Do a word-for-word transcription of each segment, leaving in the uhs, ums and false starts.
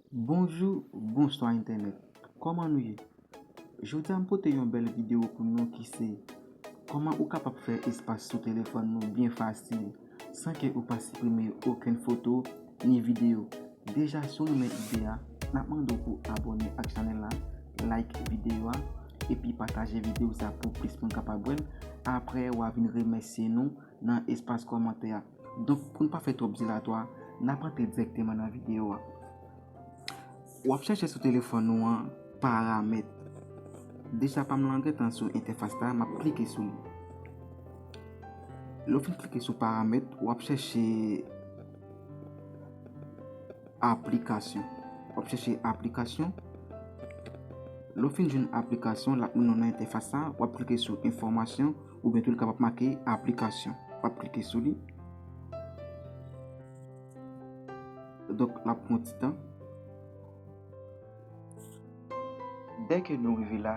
Bonjou, bonswa entènèt. Kòman nou ye? Jodi a m pote yon bèl videyo pou nou ki se kòman ou kapab fè espas sou telefòn nou byen fasil san ke ou pa siprime okenn foto ni videyo. Deja, si w renmen ide a, n ap mande w pou abòne ak chanèl la, like videyo a, epi pataje videyo sa pou plis moun kapab wè l. Apre, w a vin remèsye nou nan espas kòmantè a. Donk, pou n pa fè twòp dilatwa, n ap antre dirèkteman nan videyo a. W ap chèche sou telefòn ou an paramèt. Deja pa m lan gentan sou entèfas la, m ap klike sou li. Lè w fin klike sou paramèt, w ap chèche aplikasyon. W ap chèche aplikasyon. Lè w fin jwenn aplikasyon, l ap mennen w nan entèfas la, w ap klike sou enfòmasyon, oubyen tou li kapab make aplikasyon. W ap klike sou li. Donk, l ap pran yon ti tan. Dèke nou rive la,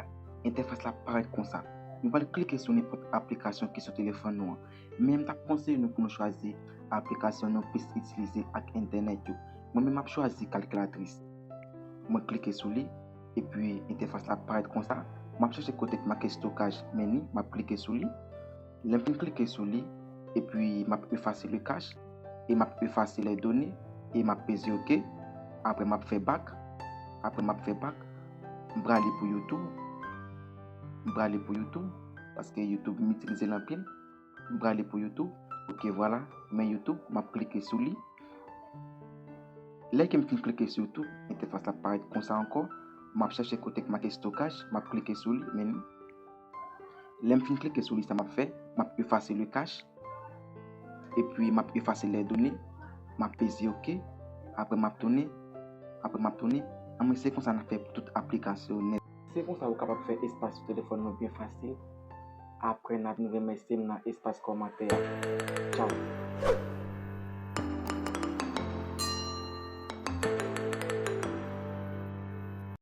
entèfas la parèt konsa. Nou pral klike sou nenpòt aplikasyon ki sou telefòn nou an. Men m t ap konseye nou pou nou chwazi aplikasyon nou plis itilize ak entènèt yo. Mwen menm, m ap chwazi kalkilatris. Mwen klike sou li, epi entèfas la parèt konsa. M ap chèche kote k make stokaj, men ni, m ap klike sou li. Lè m fin klike sou li, epi m ap efase le cache, e m ap efase les données, e m ap peze oke. Apre m ap fè back, apre m ap fè back. M prale pou YouTube. M prale pou YouTube, paske YouTube m itilize l anpil. M prale pou YouTube. Oke, vwala. Men YouTube, m ap klike sou li. Lè ke m fin klike sou YouTube, entèfas la parèt konsa ankò. M ap chèche kote k make stokaj, m ap klike sou li, men ni. Lè m fin klike sou li, sa m ap fè, m ap efase le cache, epi m ap efase les données, m ap peze oke, apre m ap tounen, apre m ap tounen. Anmwey, se konsa n ap fè pou tout aplikasyon nèt. Se konsa ou kapab fè espas sou telefòn nou byen fasil. Apre n ap vin remèsye m nan espas kòmantè a. Tchaw.